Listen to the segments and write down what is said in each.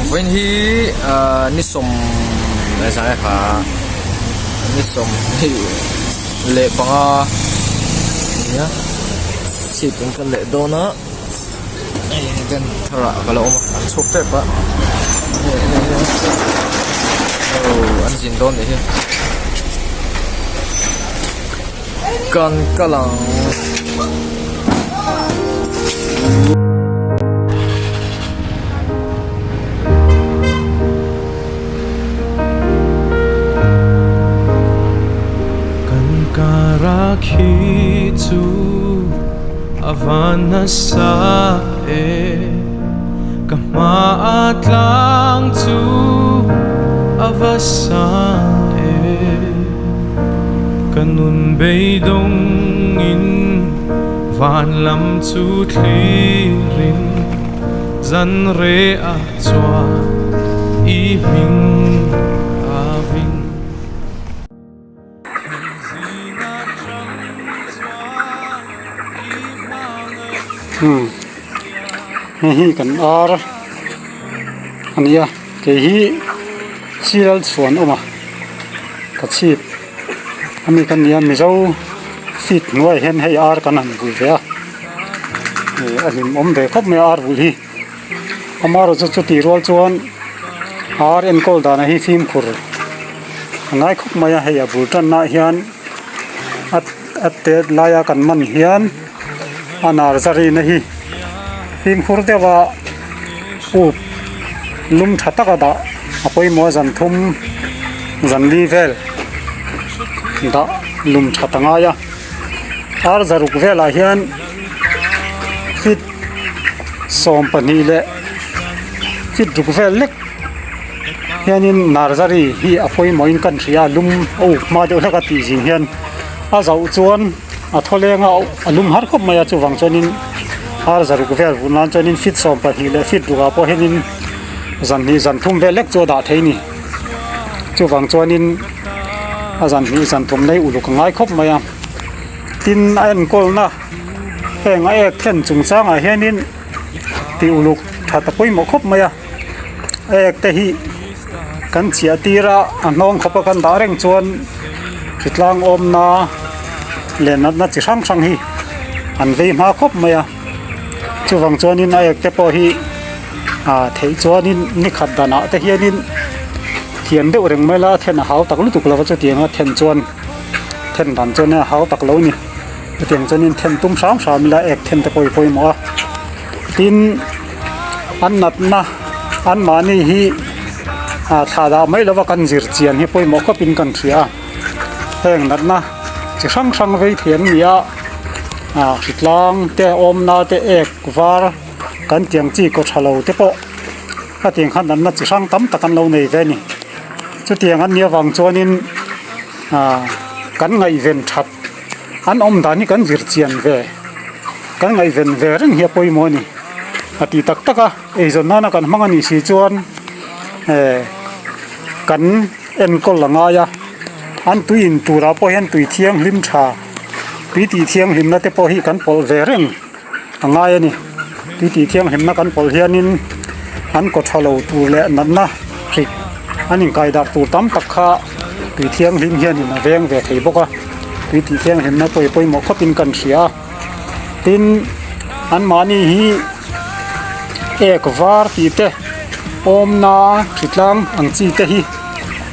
Vawiin hi ahh ni sawm ni sawmhnih leh panga nia chhip kan kal leh dawn a hei den tharah ka la awm a an chhuak tep a aw an zin dawn nih hi kan kal ang. Kan kara khi chu a van nasa e, ka hma a tlang chu a va sang e. Ka nun beidawngin van lam chu thlirin zan reh ah chuan i hming a vin. Thil zingah chang chuan i hmangaih. Hei hi kan ar a nia kei hi sial chhuan awm a ka chhip ami ka nia mizo feet hnuaiah hian hei ar kan han vui ve a ih a hlim awm ve khawp mai a ar vulh hi amaherawhchu chutih rual chuan ar enkawl danah hi fimkhur a ngai khawp mai a hei a bul tanna ah hian a a tet laia kan man hian a nar zarina hi fimkhur deuh a up lum tha tak a dah a pawimawh a zan thum zan li vel dah lum that a ngai a ar zaruk velah hian feet 12 leh feet ruk vel lek hianin narzary hi a pawimawh in kan hria a lum a up hma deuh hlek a tih zing hian a zoh chuan a thaw leng a a lum har khawp mai a chuvang chuanin ar zaruk vel vun nan chuanin feet 12 leh feet rukah pawh hianin zan hnih zan thum vel lek chu a dah thei a ni chuvang chuanin a zan hnih zan thum nei uluk a ngai khawp mai a tin a enkawlna heng a ek thlen chungchangah hianin tih uluk tha ta pawimawh khawp mai a a ek te hi kan chiah tir a a hnawng khawpa kan dah reng chuan hritlang awmna leh natna chi hrang hrang hi an vei hma khawp mai a chuvang chuanin a ek te pawh hi ah theih chuanin ni khat danah te hianin thian deuh reng mai la a then a hau tak lutuk lo va chutiang a then chuan then dan chuan a hau tak lo a ni chutiang chuanin then tum hram hram ila ek then te pawh hi pawimawh a tin an natna an mahni hi ah thla dah mai lova kan zir chian hi pawimawh khawpin kan hria a heng natna chi hrang hrang vei thei an ni a ah hritlang te awmna te ek var kan tiang chi kaw tha lo te pawh khatiang khan natna chi hrang tam tak an lo nei ve a ni chutiang an nih avang chuanin ah kan ngaihven that an awm dan hi kan zir chian ve kan ngaihven ve reng hi a pawimawh a ni a tih tak tak a eizawn nana kan hmang a nih si chuan eh kan enkawl a ngai a an tui in turah pawh hian tui thianghlim tha tui tih thianghlimna te pawh hi kan pawlh ve reng a ngai a ni tui tih thianghlimna kan pawlh hianin an kaw tha lo tur leh natna hrik an inkai darh tur tam tak kha tui thianghlim hianin a veng ve thei bawk a tui tih thianghlimna pawh hi pawimawh khawpin kan hria a tin anmahni hi ek var tih te awmna hritlang ang chi te hi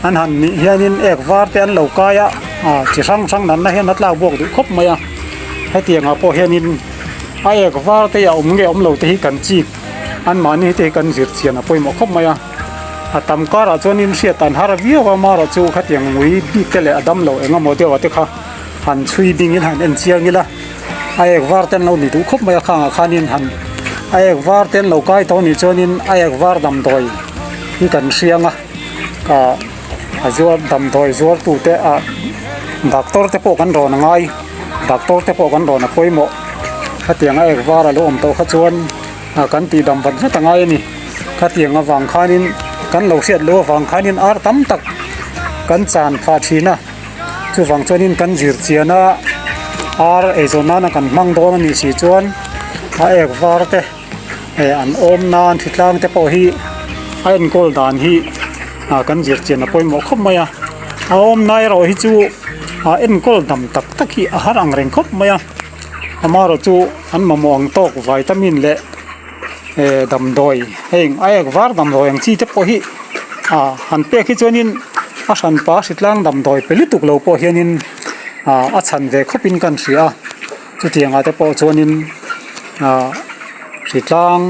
an han nih hianin ek var te an lo kai a ah chi hrang hrang natna hian a tlak buak duh khawp mai a. Hetiang ah pawh hianin a ek var te a awm nge awm lo te hi kan chik anmahni te hi kan zir chian a pawimawh khawp mai a a tam karah chuanin hriat an har viau a amaherawh chu khatiang ngui bik te leh a dam lo eng emaw deuh ah te kha han chhui dingin han en chiang ila a ek var te an lo ni duh khawp mai a khangah khanin han a ek var te an lo kai tawh anih chuanin a ek var damdawi hi kan hriang a ah a zuar damdawi zuar tute ah doctor te pawh kan rawn a ngai doctor te pawh kan rawn a pawimawh khatiang a ek var a lo awm tawh kha chuan ah kan tih dam vat vat a ngai a ni khatiang avang khanin kan lo hriat loh avang khanin ar tam tak kan chan phah thin a chuvang chuanin kan zir chian a ar eizawn nana kan hmang dawn a nih si chuan a ek var te. Eh an awm nan thitlang te pawh hi A enkawl dan hi ah kan zir chian a pawimawh khawp mai a a awmna erawh hi chu ah enkawl dam tak tak hi a har ang reng khawp mai a amaherawh chu an mamawh ang tawk vitamin leh eh damdawi heng a ek var damdawi ang chi te pawh hi ah han pek hi chuanin a hranpa hritlang damdawi pe lutuk lo pawh hianin ah a chhan ve khawpin kan hria a chutiang ah te pawh chuanin ah hritlang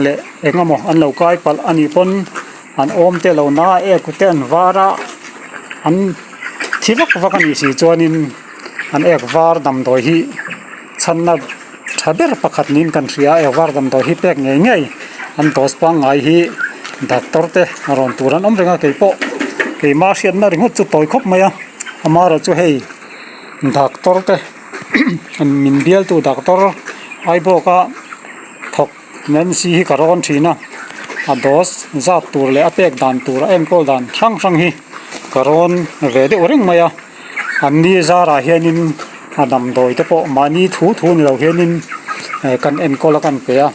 leh eng emaw an lo kai palh a nih pawn an awm te lo na a ek te an var a an thi vak vak a nih si chuanin an ek var damdawi hi chhanna tha ber pakhat niin kan hria a ek var damdawi hi pek ngei ngei an dose pangngai hi doctor te rawn tur an awm reng a keipawh keimah hriatna ringawt chu tawi khawp mai a amaherawhchu hei doctor te min bialtu doctor Aibawka thawk Nancy hi ka rawn thin a a dose zat tur leh a pek dan tur a enkawl dan hrang hrang hi ka rawn ve deuh reng mai a an ni zarah hianin a damdawi te pawh mahni thu thu ni lo hianin eh kan enkawl a kan pe a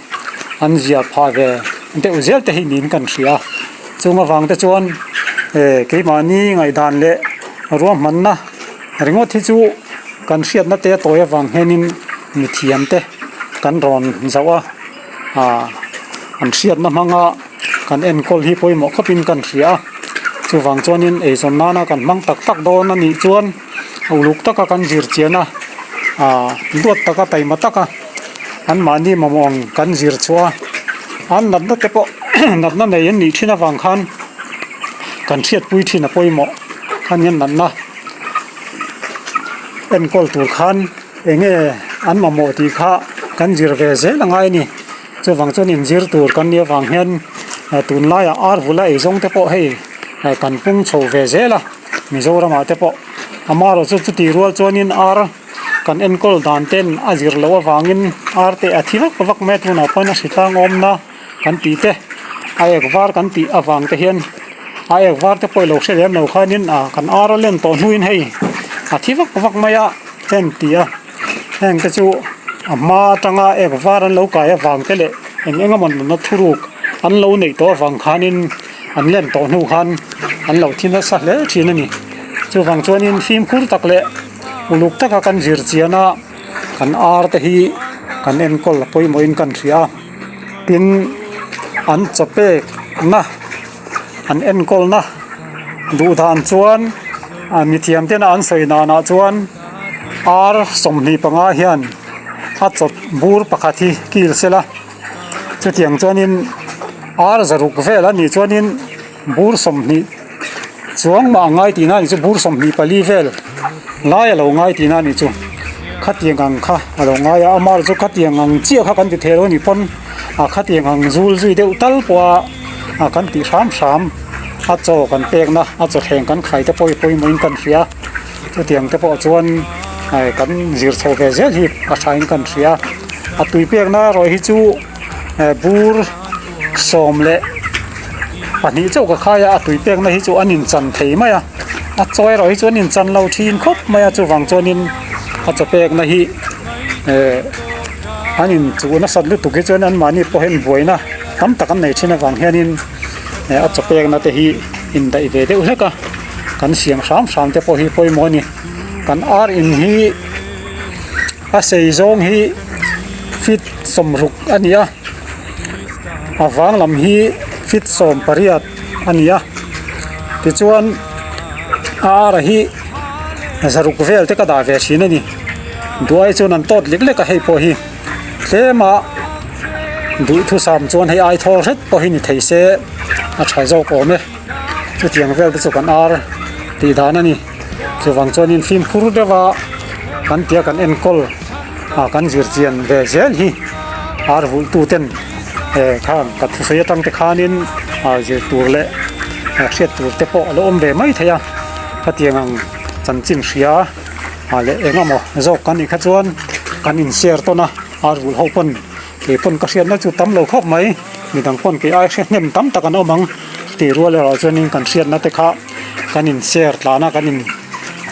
an zia phah ve deuh zel te hi niin kan hria a chung avang te chuan eh keimahni ngaihdan leh ruahmanna ringawt hi chu kan hriatna te a tawi avang hianin mithiam te kan rawn zauh a ah an hriatna hmanga kan enkawl hi pawimawh khawpin kan hria a chuvang chuanin eizawn nana kan hmang tak tak dawn a nih chuan uluk taka kan zir chian a ah duat taka taima taka anmahni mamawh ang kan zir chhuah a an natna te pawh natna nei an nih thin avang khan kan hriatpui thin a pawimawh a nia natna enkawl tur khan eng nge an mamawh tih kha kan zir ve zel a ngai a ni chuvang chuan inzir tur kan nih avang hian tunlaiah ar vula eizawng te pawh hei kan pung chho ve zel a Mizoramah te pawh amaherawh chu chutih rual chuanin ar kan enkawl dan ten a zir loh avangin ar te a thi vak vak mai a tunah pawhin a hritlang awmna kan tih te a ek var kan tih avang te hian a ek var te pawh i lo hre lem lo khanin ah kan ar a len tawh hnuin hei a thi vak vak mai a heng ti a heng te chu a hma atanga ek var an lo kai avang te leh eng eng emaw nunna thuruk an lo neih tawh avang khanin an len tawh hnu khan an lo thi nasa hle thin a ni chuvang chuanin fimkhur tak leh uluk taka kan zir chian a kan ar te hi kan enkawl a pawimawhin kan hria a. Tin an chaw pek na an enkawl na duh dan chuan ah mithiam ten a an sawi danah chuan ar 25 hian a chawp bur pakhat hi kil sela chutiang chuanin ar zaruk vel a nih chuanin bur 20 chuang mah a ngai tihna a nih chu bur 24 vel lai a lo ngai tihna a nih chu khatiang ang kha a lo ngai a amaherawh chu khatiang ang chiah kha kan ti thei lo a nih pawn a khatiang ang zul zui deuh tal pawh a a kan tih hram hram a chaw kan pek na a chaw thleng kan khai te pawh hi pawimawhin kan hria chutiang te pawh chuan kan zir chho ve zel hi a tha in kan hria a tui pek na erawh hi chu bur sawm leh pahnih chauh ka khai a a tui pekna hi chu an inchan thei mai a a chaw erawh hi chu an inchan lo thin khawp mai a chuvang chuanin a chaw pekna hi eh an inchuh nasat lutuk hi chuan anmahni pawh hian buaina tam tak an nei thin avang hianin eh a chaw pekna te hi indaih ve deuh hlek a kan siam hram hram te pawh hi pawimawh a ni kan ar in hi a sei zawng hi feet 60 a ni a. A vang lam hi feet 18 a ni a tichuan a ara hi zaruk vel te ka dah ve thin a ni duai chuan an tawt lek lek a hei pawh hi tlem a duhthusam chuan hei ai thawl hret pawh hi ni thei se a tha zawk awm e chutiang vel te chu kan ar tih dan a ni chuvang chuanin fimkhur deuh a kan tia kan enkawl ah kan zir chian ve zel hi ar vulh tu ten eh khang ka thusawi atang te khanin ah zir tur leh hriat tur te pawh a lo awm ve mai thei a khatiang ang chanchin hria ah leh eng emaw zawk kan nih kha chuan kan in share tawn a ar vulh ho pawn kei pawn ka hriatna chu tam lo khawp mai midang pawn kei ai hre hnem tam tak an awm ang tih rual erawh chuanin kan hriatna te kha kan in share tlan a kan in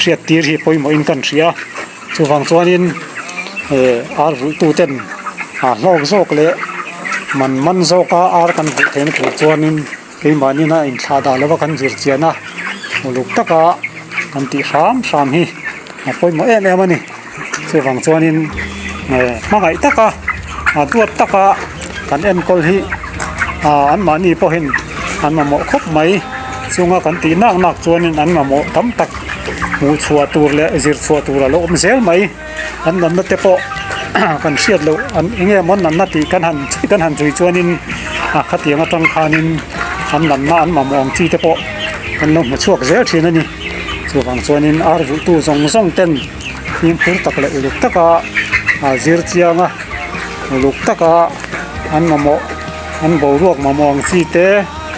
hriat tir hi pawimawh in kan hria. Chuvang chuanin eh ar vulh tu ten a hlawk zawk leh man man zawka ar kan vulh theihna tur chuanin. Keimahni-na inthlah dah lova kan zir chian a, uluk taka kan tih hram hram hi a pawimawh em em a ni. Chuvang chuanin hmangaih taka duat taka kan enkawl hi anmahni pawhin an mamawh khawp mai. Chunga kan tih nak nak chuanin an mamawh tam tak hmuh chhuah tur leh zir chhuah tur a lo awm zel mai. An natna te pawh kan hriat loh an eng nge maw natna tih kan han kan han chhui chuanin a khatiang atang khanin an natna an mamawh ang chi te pawh kan lo hmu chhuak zel thin a ni. Chuvang chuanin ar duhtu zawng zawng ten fimkhur tak leh uluk taka a zir chiang a uluk taka an mamawh an boruak mamawh ang chi te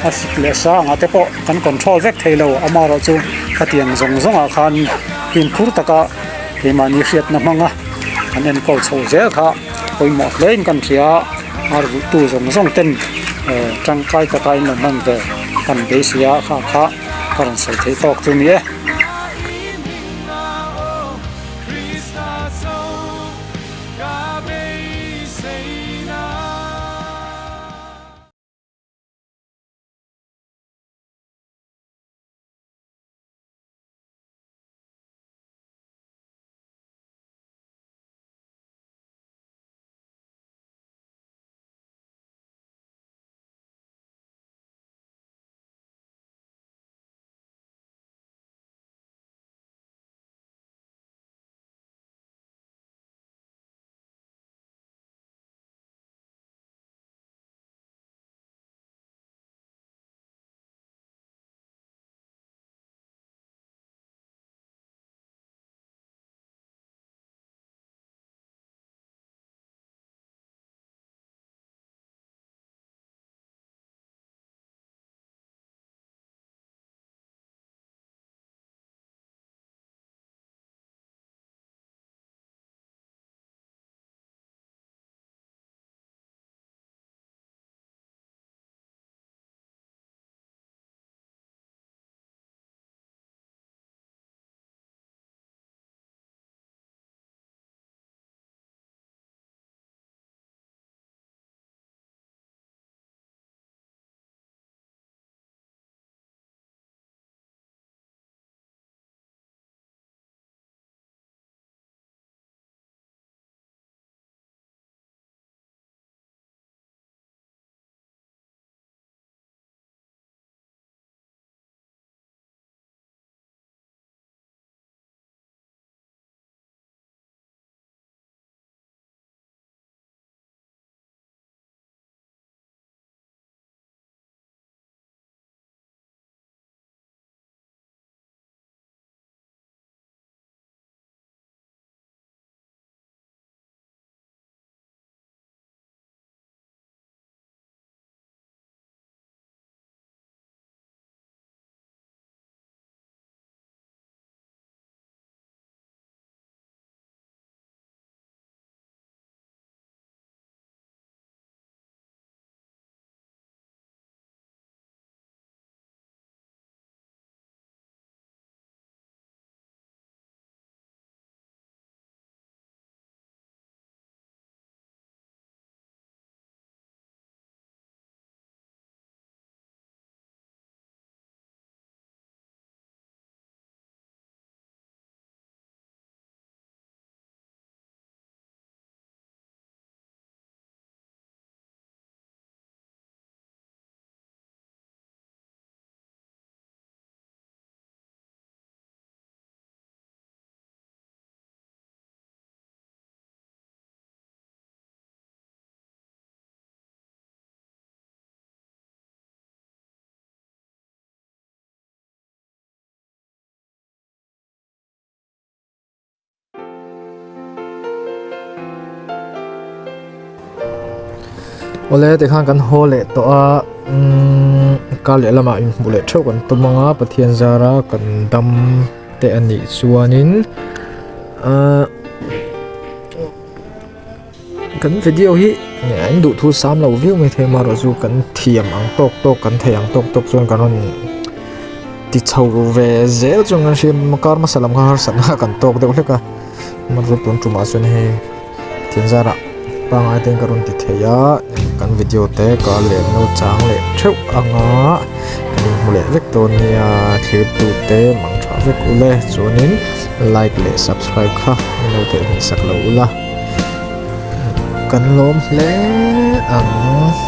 a sik leh sang ah te pawh kan control vek thei lo amaherawhchu khatiang zawng zawng ah khan fimkhur taka Keimahni hriatna hmanga kan enkawl chho zel kha pawimawh hle in kan hria a, ar duhtu zawng zawng ten tangkai taka in lo hman ve kan beisei a kha kha ka rawn sawi theih tawk chu ni e. Awle tikhan kan haw leh tawh a umm kar leh lamah inhmuh leh theuh kan tum ang a Pathian zara kan dam te a nih chuanin ahh kan video hi an duh thu sam lo viau mai thei amaherawh chu kan thiam ang tawk tawk kan thei ang tawk tawk chuan kan rawn ti chho ve zel chuan kan hria kar hmasa lam kha harsatna kan tawk deuh hlek a amaherawhchu tun tumah chuan hei thian zarah pangngai te ka rawn ti thei a. kan video te ka leh an lo chang leh theuh anga kan inhmu leh vek dawn nia thirtu te mang tha vek ule chuanin like leh subscribe kha min lo theihnghilh sak lo ula kan lawm hle ang.